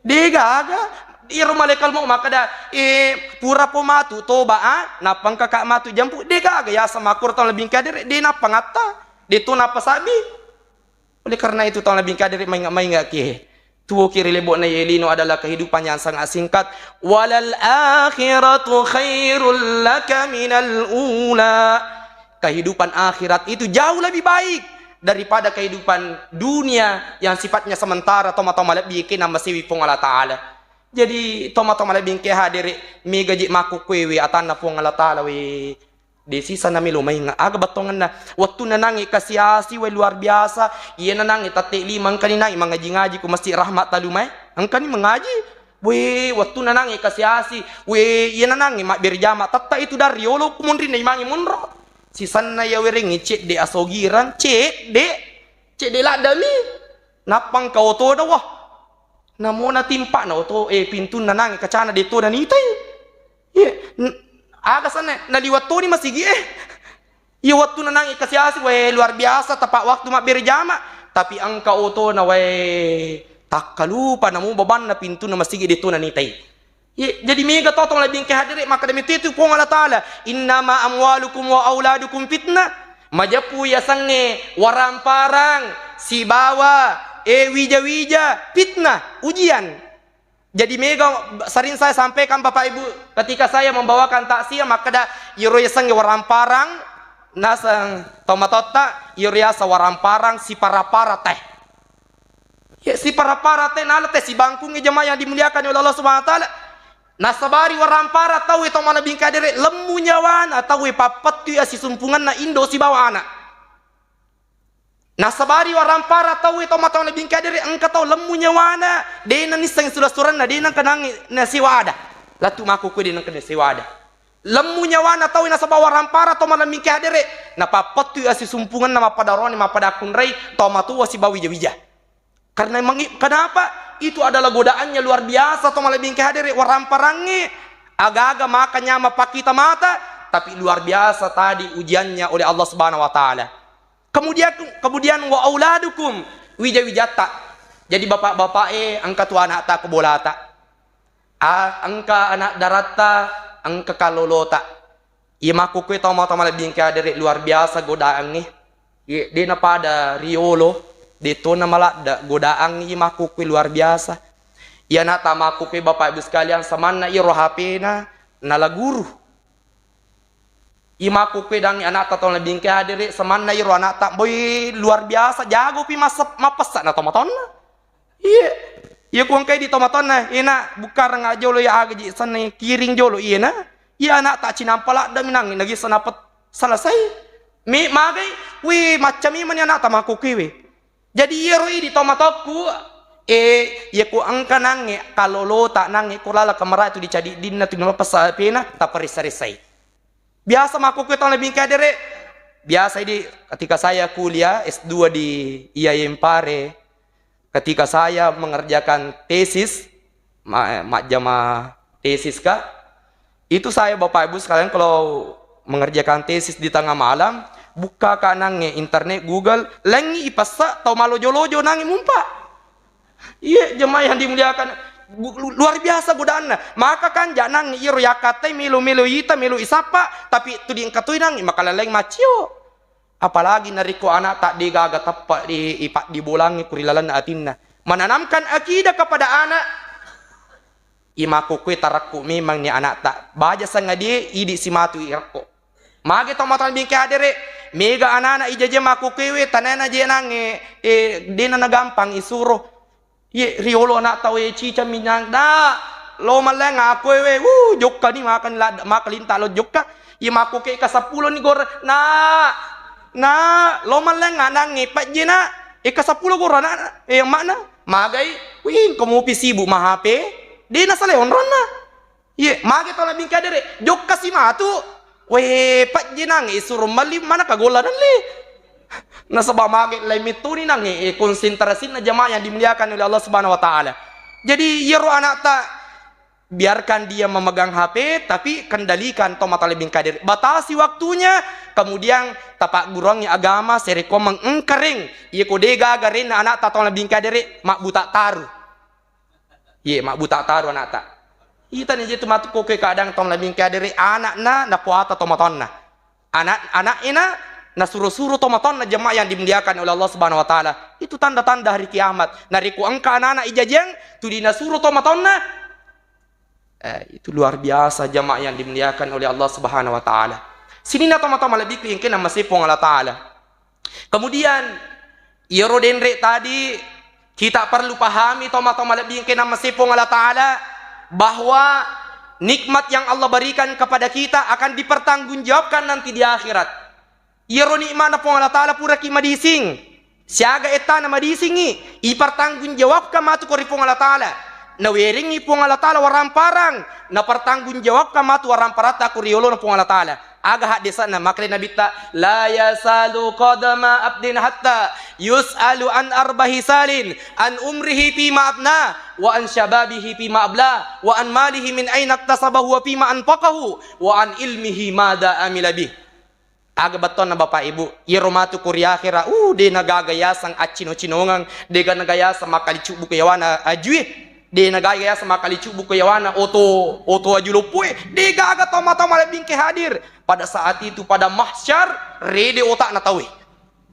Degaga. Iro malaikat maut makkeda, "Eh, purapo matu toba, ah, nappa engkaka matu jampu." Degaga yaseng makkuro tau lebbi engka diri, de nappa ngatta, de to nappa sabbi. Oleh karena itu, tau lebbi engka diri mainga-mainga ki. Tuo ki ri lebo'na ye lino adalah kehidupan yang sangat singkat. "Walal akhiratu khairul laka minal ula." Kehidupan akhirat itu jauh lebih baik daripada kehidupan dunia yang sifatnya sementara, toma-toma lebbi ke namasewi Puang Allah Ta'ala. Jadi, toma-toma lebbi ke hadere, mega je makkukkuewe atanna Puang Allah Ta'ala we. De sisa namelo mainga. Aga bettuangenna? Wettunna nangi kasi-asi, wai, luar biasa. Iyana nangi tette lima, engkani nangi mangaji-ngaji ku Masjid Rahmat Talumae. Engkani mangaji. We, wettunna nangi kasi-asi. We, iyana nangi mabbere jama. Tette itu dari yolo ku monrinna imangnge monro. Sisanna iya werengngi cedde asogirang, cedde. Cedde laddami. Nappa engka otona, wah. Namona timpa'na oto, eh, pintunna nangi kacana de to nanitai. Iya, n-, Aga senna naliwat toni masigi e. Iya wettunna nangi kasi-asi, wae luar biasa tepat waktu mabbere jama, tapi engka otona wae takkalupa namu babanna pintunna masigi de tona nitai. Ye, jadi mega to tong lebbi engka hadere makkeda mitu itu Puang Allah Taala, "Innama amwalukum wa auladukum fitnah." Majeppu yasengnge waramparang sibawa e wija-wija fitnah, ujian. Jadi mega sering saya sampaikan Bapak Ibu, ketika saya membawakan takziah makkeda iyaro yasengnge waramparang naseng tomatotta iyaro yaseng waramparang sipara-para teh. Ya, sipara-para teh nala teh sibangkungnge jemaah yang dimuliakan oleh Allah Subhanahu wa taala. Nasabari warampara tauwe to malebbi engka hadere lemmu nyawana tauwe pappettui asisumpungenna indo sibawa anak. Nasabari warampara tauwe to mata malebbi engka hadere engka tau lemmu nyawana de nanisseng sura-suranna de nengka nangnge nasewa ada. Lattu makkukue de nengka nasewa ada. Lemmu nyawana tauwe nasaba warampara to malebbi engka hadere napappettui asisumpungenna mappada roni mappada akkunrai to matoa sibawa wija-wija. Karena mengi-, kenapa? Itu adalah godaannya luar biasa to malebbi engka hadere waramparangnge. Aga-aga maka nyama pakkita mata, tapi luar biasa tadi ujiannya oleh Allah Subhanahu wa taala. Kemudian kemudian wa auladukum, wija-wijatta. Jadi bapak-bapak e engka tu anakta ko bolata. A, engka anak daratta, engka kallolota. Iya makkukue tau mata malebbi engka hadere luar biasa godaangnge. Ye, de napada riolo, de tona maladde godaan iya makkukue luar biasa. Iya anakta makkukue Bapak Ibu sekalian samanna iro H P-na nala guru. Iya makkukue dangi anakta tau lebbi engka hadere samanna iro anakta boi luar biasa jago pi masse-, mappessa na tomatonna. Iya. Iya ku engkai di tomatonna, ena bukkareng jolo ya aga ji senna kiring jolo iyena. Iya anakta cinampa ladde minang nagissa napet selesai. Mi magai, wi macca mi mani anakta makkukue we. Jadi iyaro idi tomatokku, eh, iya ku engka nangnge kalolota nangnge ko lala kemera tu dicadi dinna tu mappessa H P-na taparissa-rissai. Biasa makkukue tau lebbi engka hadere. Biasa idi ketika saya kuliah S dua di I A I Pare, ketika saya mengerjakan tesis, ma-, majjama tesis ka, itu saya Bapak Ibu sekalian kalau mengerjakan tesis di tengah malam, bukka ka nangnge internet Google, lengngi ipessa tau malojo-lojo nangnge mumpa. Iya, jemaah yang dimuliakan, bu-, lu-, luar biasa godaanna. Maka kan janang iro yakkatai melo-melo ita, melo isappa, tapi tu diengka tu inang makalaleng macio. Apalagi narekko anakta de gaga teppa di, ipaddibolangi ku ri lalenna atinna. Menanamkan akidah kepada anak. Imakkukkue tarakku memang ni anakta. Baja sangadie idi simatu irakko. Mage tau matoa lebbi engka hadere, mega anana ijajeng makkukkuewe, tanana je nangnge, eh, dena nagampang isuro. Ye, riolo anak tau e cicang minang, da, lo mallengnga akkuewe, wuh, jokka ni makan la-, makalinta lo jokka. Ye makkukkue ka seppulo ni gor, na, na, lo mallengnga nangnge pajjena, e ka seppulo gor anak, eh, makna, magai, wih, engka mupi sibuk ma H P, dena salai onronna. Iye, mage tau lebbi engka hadere, jokka si matu. We, pajje nangnge isuro melli mana kagolla nelli. Nasaba mage lai mettuni nangnge, eh, konsentrasinna jamaah yang dimuliakan oleh Allah Subhanahu wa Ta'ala. Jadi, iyaro anakta, biarkan dia memegang H P, tapi kendalikan tau matoa lebbi engka hadere. Batasi waktunya, kemudian tapagguruangngi agama, serekko mengengkareng. Iye ko de gaga renna anakta tau lebbi engka hadere, mabbuta taru. Iye, mabbuta taru anakta. Itani je tu matu ko ke kadang tau lebbi engka hadere anakna napoata tau matoanna. Anak, anak ena nasuro-suro tau matoanna jemaah yang dimuliakan oleh Allah Subhanahu wa Ta'ala. Itu tanda-tanda hari kiamat. Narekko engka anak-anak ijajeng, tu dinasuro tau matoanna. Eh, itu luar biasa jemaah yang dimuliakan oleh Allah Subhanahu wa Ta'ala. Sininna tau matoa malebbiku yang kena masepong Allah Ta'ala. Kemudian, iyaro denre tadi, kita perlu pahami, tau matoa malebbi engka namasepong Allah Ta'ala, bahwa nikmat yang Allah berikan kepada kita akan dipertanggungjawabkan nanti di akhirat. Iyaro nikmatna Puang Allah Ta'ala puraki madising, siaga ettana madisingi, ipertanggungjawabkan matu ko ri Puang Allah Ta'ala. Nawerengngi Puang Allah Ta'ala waramparang, napertanggungjawabkan matu waramparatta ko ri yolona Puang Allah Ta'ala. Aga haddesanna, makkedai Nabitta, "La yazalu qadama abdin hatta yus'alu an arbahi salin, an umrihi fima afna, wa an syababihi fima abla, wa an malihi min aina iktasabahu wa fima anfaqahu, wa an ilmihi madza amila bih." Aga bettuanna Bapak Ibu, iyaro matu ko ri akhera, uh, de nagaga yaseng accino-cinongeng, de ga nagaga yaseng makkali cubbu ko yawana ajue, de nagaga yaseng makkali cubbu ko yawana oto, oto aju loppoe, de gaga tau mata malebbingke hadir. Pada saat itu, pada mahsyar, rede otakna tauwe.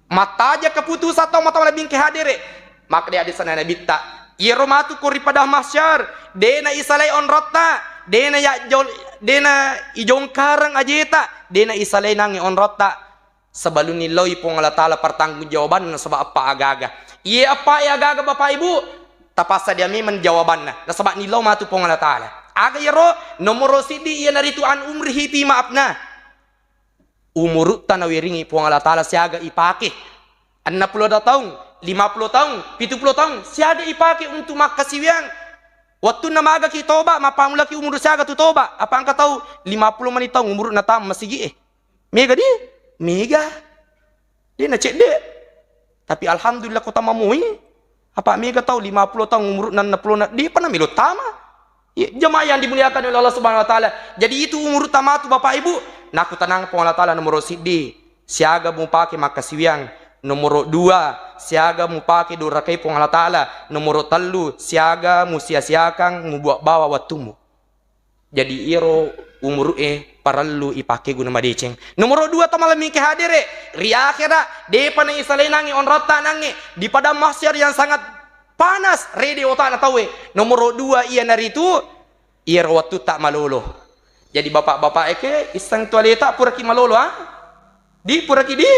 Mattaja keputusan tau mata malebbingke hadere. Makkeda hadisana Nabitta, iyaro matu ko ri padang mahsyar, dena isalai onrotta, dena ya jol-, dena ijongkareng ajeta, dena isalai nangi onrotta. Sebelum niloi Puang Allah Ta'ala pertanggung jawabanna nasaba eppa agaga. Iye eppa e agaga Bapak Ibu, tapassadia memang jawabanna. Nasaba niloi matu Puang Allah Ta'ala. Aga iyaro nomoro siddi iyanaritu an umrihi fima afna. Umurutta nawiringi Puang Allah Ta'ala siaga ipake. Enneng pulo dua taung, lima pulo taung, pitu pulo taung, siaga ipake untuk makkasiwiang. Wettunna magaki toba, mappammulaki umuru siaga tu toba. Apa engka tau lima pulo mani taung umuruna tama masigi e. Mega di? Mega. De nacedde. Tapi alhamdulillah ko tama moi. Apa mega tau lima pulo taung umuruna enneng pulo na, depa namelo tama. Iya, jamaah yang dimuliakan oleh Allah Subhanahu wa Ta'ala. Jadi itu umurutta matu Bapak Ibu. Nakutanang Puang Allah Ta'ala nomoro siddi, siaga mupake makkasiwiang. Nomoro dua, siaga mupake durakai Puang Allah Ta'ala. Nomoro tellu, siaga musia-siakang mubuat bawa wettummu. Jadi iyaro umuru'e parellu ipake guna madeceng. Nomoro dua, tau malemmi engke hadere ri akhera, depa naisalai nange onrotta nange di padang mahsyar yang sangat panas, rede otakna tauwe. Nomoro dua iyanaritu iyaro wettutta malolo. Jadi bapak-bapak eke isseng tu aleta puraki malolo, ah? Di puraki di?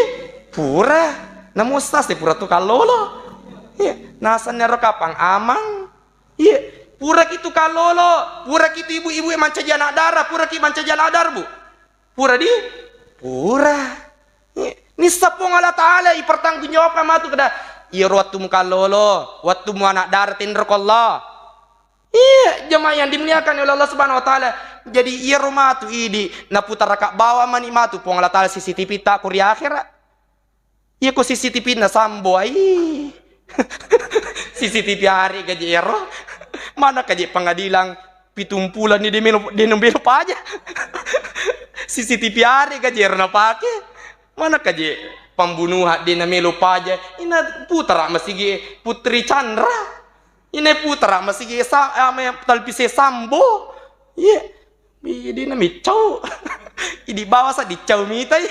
Pura. Namu ustaz e pura tu kallolo. Iya, nasenna ro kapang amang. Iya, puraki tu kallolo, puraki tu ibu-ibu e mancaji anak dara, puraki mancaji anak dara, Bu. Pura di? Pura. Iya. Nissa Puang Allah Ta'ala ipertanggungjawabkan matu keda, iyaro wettumu kallolo, wettumu anak dara tenro ko Allah. Iya, jemaah yang dimuliakan oleh Allah Subhanahu wa Ta'ala. Jadi iyaro matu idi naputaraka bawa mani matu Puang Allah Ta'ala C C T V ta ko ri akhera. Iya ko C C T V na Sambo ai. C C T V are gaje ero. Mana kaje pengadilan pitung pulo ni de melo, de melo paja. C C T V are gaje ero napake. Mana kaje pembunuhan de na melo paja. Ina putara masigi Putri Chandra. Ina putara masigi sa-, ame talpise Sambo. Iya. Idi na miccau. Idi bawa sa dicau mitai.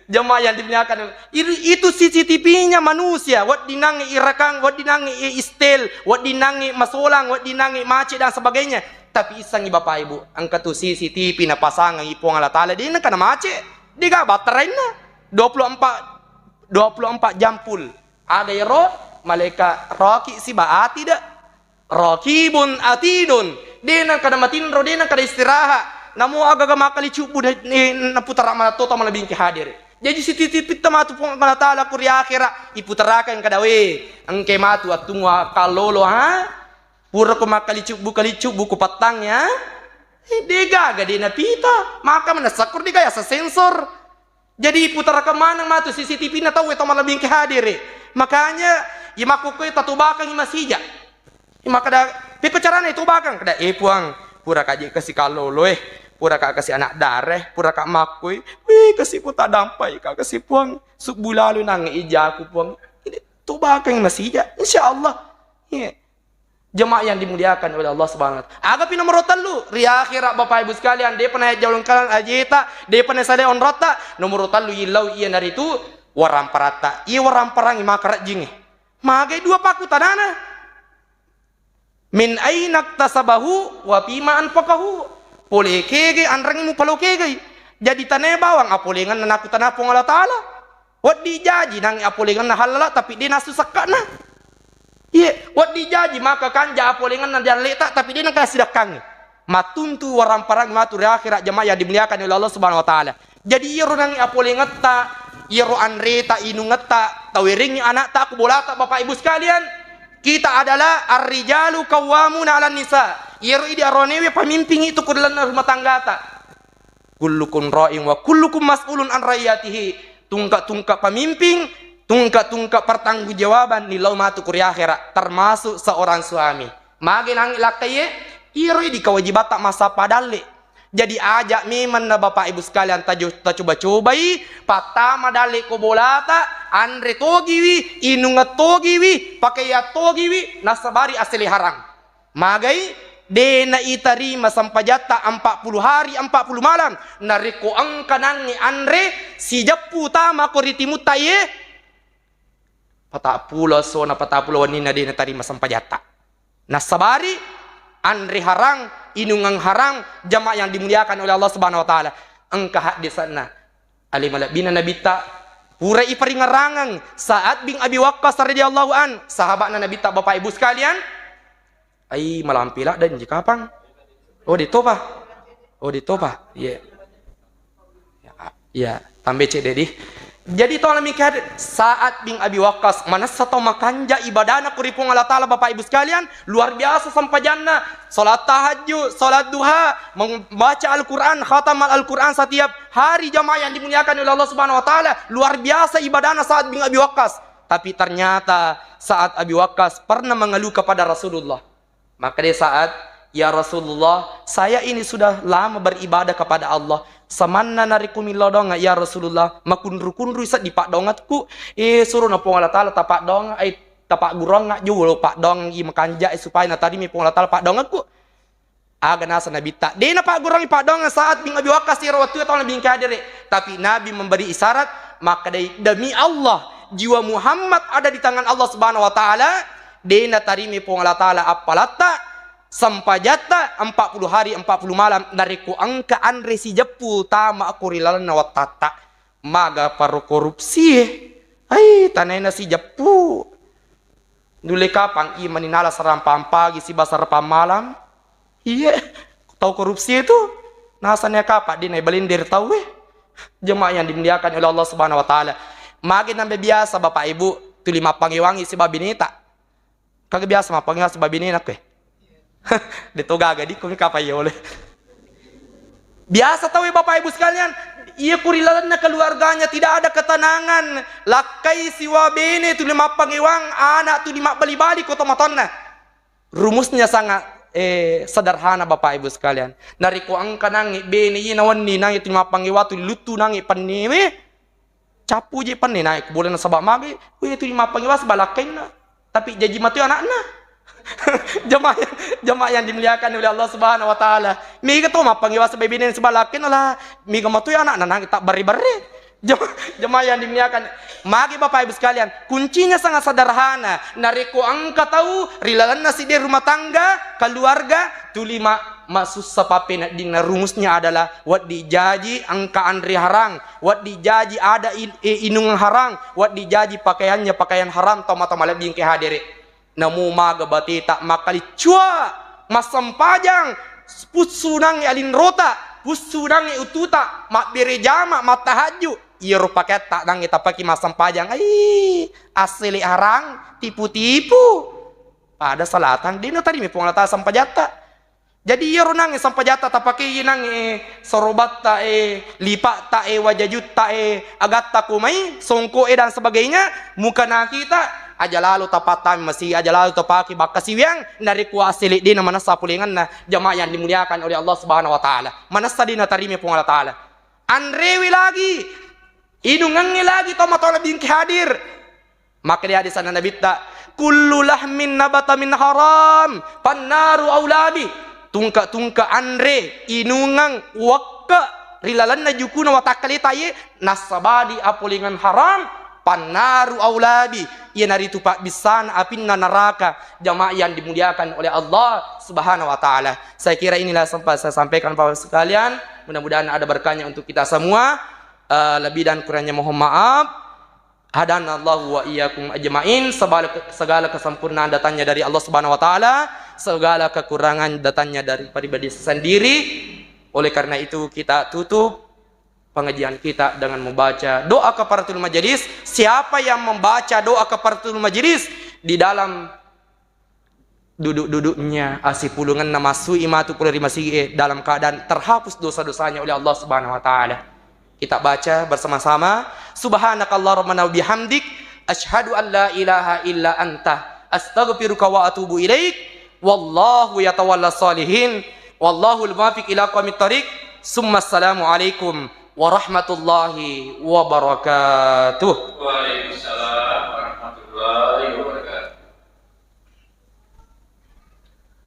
Jemaah yang dimuliakan. Itu, itu C C T V-nya manusia. Weddinangnge irakang, weddinangnge istel, weddinangnge masolang, weddinangnge macet dan sebagainya. Tapi issengi Bapak Ibu, engka tu C C T V napasangangi Puang Allah Ta'ala. Dia nengka na macet. Dia gak baterainna. Dua puluh empat, dua puluh empat jam full. Ada ero, malaikat raqib siba atid. Raqibun atidun. De nengka na matinro, de nengka na istirahat. Namo agaga makkali cubbu na, na, naputara mala tota malebbi engke hadir. Jaji C C T V ta matu Puang Allah Ta'ala ku ri akhera, iputarakeng kada we, engke matu attungnga kallolo, ha? Pura ko makkali cubbu, kali cubbu ku pattang ya. Eh, de gaga de napita, maka manessa kur de gaga yaseng sensor. Jadi iputarakeng maneng matu C C T V na tauwe to malebbi engke hadere. Makanya, iya makkukkoe tatubakengngi masija. Iya makkeda, pekko carana itubakeng? Keda, eh Puang, pura kaje kasi kallolo eh, pura ka kasi anak dara eh, pura ka makkoi. Wih, kasi ku tadampai ka kasi Puang. Subbu lalo nangnge ijaku Puang. Ini tubakengngi masija, insya Allah. Iya. Jemaah yang dimuliakan oleh Allah Subhanahu wa Ta'ala. Agapi nomoro tellu, ri akhera Bapak Ibu sekalian, depa najaulengkalan ajeta, depa nasalai onrotta, nomoro tellu illau iyanaritu waramparatta. Iya waramparang maka rajingi. Magai dua paku tanana. Min aina iktasabahu wa fima anfaqahu. Pole kege anrangi mupalo kegai. Jadi tanae bawang apolengenna naku tana Puang Allah Ta'ala. Wedding jaji nangnge apolengenna hallala, tapi de nasu sekka'na. Iye, wedding jaji maka kanja apolengenna di alleta, tapi de nengka sidakkangngi. Mattuntu waramparang matu ri akhera, jamaah yang dimuliakan oleh Allah Subhanahu wa Ta'ala. Jadi iyaro nangnge apolengetta, iyaro anreta, inungetta, tawerengngi anakta, ku bolata, Bapak Ibu sekalian. Kita adalah ar-rijalu qawwamuna 'alan nisa. Iyaro idi aronewe pamimpingngi tu ku dalam rumah tanggata. Kullukum ra'in wa kullukum mas'ulun an ra'iyatihi. Tungka-tungka pemimpin, tungka-tungka pertanggungjawaban ni lao matu ku ri akhera, termasuk seorang suami. Mage nangi lakkaiye, iyaro idi kewajibatta massappa dalle. Jadi aja memang na Bapak Ibu sekalian tajo-, tacoba-cobai, pattama dalle ko bolata, anre togiwi, inungeng togiwi, pakaian togiwi, nasabari asele harang. Magai, de' naitarima sempajatta empat puluh hari, empat puluh malam. Narekko engka nangnge anre, sijeppu tama ko ri timutta iye, patappulo essona, patappulo wenninna de' natarima sempajatta. Nassabari, anre harang, inungeng harang, jamaah yang dimuliakan oleh Allah Subhanahu wa Ta'ala. Engka haddesanna. Ale malebbina Nabitta, pura iparingerrangeng Sa'ad bin Abi Waqqas radhiyallahu an, sahaba'na Nabitta, Bapak Ibu sekalian. Ai, malampe ladde' ji kapang. Oh, de' topa. Oh, de' topa. Iya. Ya, tambe cedde di. Jadi, tau nami kehade-, Sa'ad bin Abi Waqqas, manessa tau makanja ibadana ku ri Puang Allah Ta'ala, Bapak Ibu sekalian, luar biasa sempajanna, salat tahajud, salat duha, membaca Al-Quran, khatam Al-Quran setiap hari, jamaah yang dimuliakan oleh Allah Subhanahu wa Ta'ala, luar biasa ibadana Sa'ad bin Abi Waqqas. Tapi ternyata Sa'ad Abi Waqqas pernah mengeluh kepada Rasulullah. Makkeda Sa'ad, "Ya Rasulullah, saya ini sudah lama beribadah kepada Allah. Samanna narekko millau doang, ya Rasulullah, makunru-kunrui seddi paddoangekku. Eh, suro na Puang Allah Ta'ala tapaddoang, eh, tapagguruang jolo paddoang i makanja, eh, supaya natarimi Puang Allah Ta'ala paddoangekku." Aga nasa Nabitta, de' napagguruangi paddoangeng Sa'ad bin Abi Waqqas iyaro wettu tau Nabi engka hadere. Tapi Nabi memberi isyarat, makkedai, "Demi Allah, jiwa Muhammad ada di tangan Allah Subhanahu wa Ta'ala, de' natarimi Puang Allah Ta'ala appalatta, sempajatta empat puluh hari, empat puluh malam, narekko engka anre sijeppu tama ko ri lalenna wattatta." Maga paro korupsie. Ai, tanaena sijeppu. Nulle kapang i mani nala sarampang pagi siba sarampang malam. Iye, tau korupsi itu nasanya kapang di nai balender tau, eh. Jemaah yang dimuliakan oleh Allah Subhanahu wa Ta'ala. Mage nambe biasa Bapak Ibu tuli mappangewangi siba bineta. Kaga biasa mappangewangi siba binena, eh. De' to gaga di kumi kapang yole. Biasa tau, Bapak Ibu sekalian, iya ku ri lalenna keluarganya tidak ada ketenangan, lakkai siwa bene tuli mappangewang, anak tuli mabbali-bali ko tomatoanna. Rumusnya sangat, eh, sederhana, Bapak Ibu sekalian. Narekko engka nangnge bene iya nawenni nangnge tuli mappangewang tuli luttu nangnge pennewe, cappu je penne naik boleh nasaba mage, weh, tu mappangewa siba lakkainna. Tapi jaji matu anakna. Jamaah, jamaah yang dimuliakan oleh Allah Subhanahu wa Ta'ala. Mega to mappangewa siba bene siba lakkainna lah. Mega matu anakna nang tak barre-barre. Jama-, jamaah yang dimuliakan. Mage Bapak Ibu sekalian, kuncinya sangat sederhana. Narekko engka tau ri lalenna sidde rumah tangga, keluarga, tuli ma-, masussa pappeneddinna, rumusnya adalah wedding jaji engka anre harang, wedding jaji ada in-, eh, inung harang, wedding jaji pakaiannya pakaian haram, tomatoa malebbi engka hadere. Namo maga bateta makkaliccua, massempajang, pussunangngi alinrota, pussunangngi ututa, mabbere jama, mattahajju, iyaro pakeatta nangnge tapaki massempajang, ai, assele harang, tipu-tipu. Pada salatang, de' natarimi Puang Allah Ta'ala sempajatta. Jadi iyaro nangnge sempajatta tapakei nangnge sorobatta e, lipatta e, wajajutta e, agatta ko mai, songko e dan sebagainya, mukana kita, aja lalo tapattami masi, aja lalo tapake bakka siwiang, narekko assele de' na manessa polenganna, jamaah yang dimuliakan oleh Allah Subhanahu wa Ta'ala. Manessa de' natarimi Puang Allah Ta'ala. Anrewi lagi, inungengnge lagi tomatoa lebbi engka hadir. Makkeda hadis anna Nabitta, "Kullu lahmin nabata min haram, pannaru aulabi." Tungke-tungke anre, inungeng, wekke ri lalenna jukuna watakkaleta ye, nassabadi apolengan haram, pannaru aulabi, iyanaritu pabbissana apinna naraka. Jamaah yang dimuliakan oleh Allah Subhanahu wa Ta'ala. Saya kira inilah sempat saya sampaikan, Bapak sekalian. Mudah-mudahan ada berkahnya untuk kita semua. Eh, lebih dan kurangnya mohon maaf. Hadanallahu wa iyyakum ajma'in. Segala, segala kesempurnaan datangnya dari Allah Subhanahu wa Ta'ala, segala kekurangan datangnya dari pribadi sendiri. Oleh karena itu, kita tutup pengajian kita dengan membaca doa kafaratul majelis. Siapa yang membaca doa kafaratul majelis di dalam duduk-duduknya, asipulungenna massu'i matu pole ri masigi'e dalam keadaan terhapus dosa-dosanya oleh Allah Subhanahu wa Ta'ala. Kita baca bersama-sama, "Subhanakallahumma wa bihamdik, asyhadu an la ilaha illa anta, astaghfiruka wa atubu ilaik, wallahu yatawalla salihin, wallahul muwaffiq ila aqwamit thariq, summa assalamu alaikum warahmatullahi wabarakatuh." Waalaikumsalam.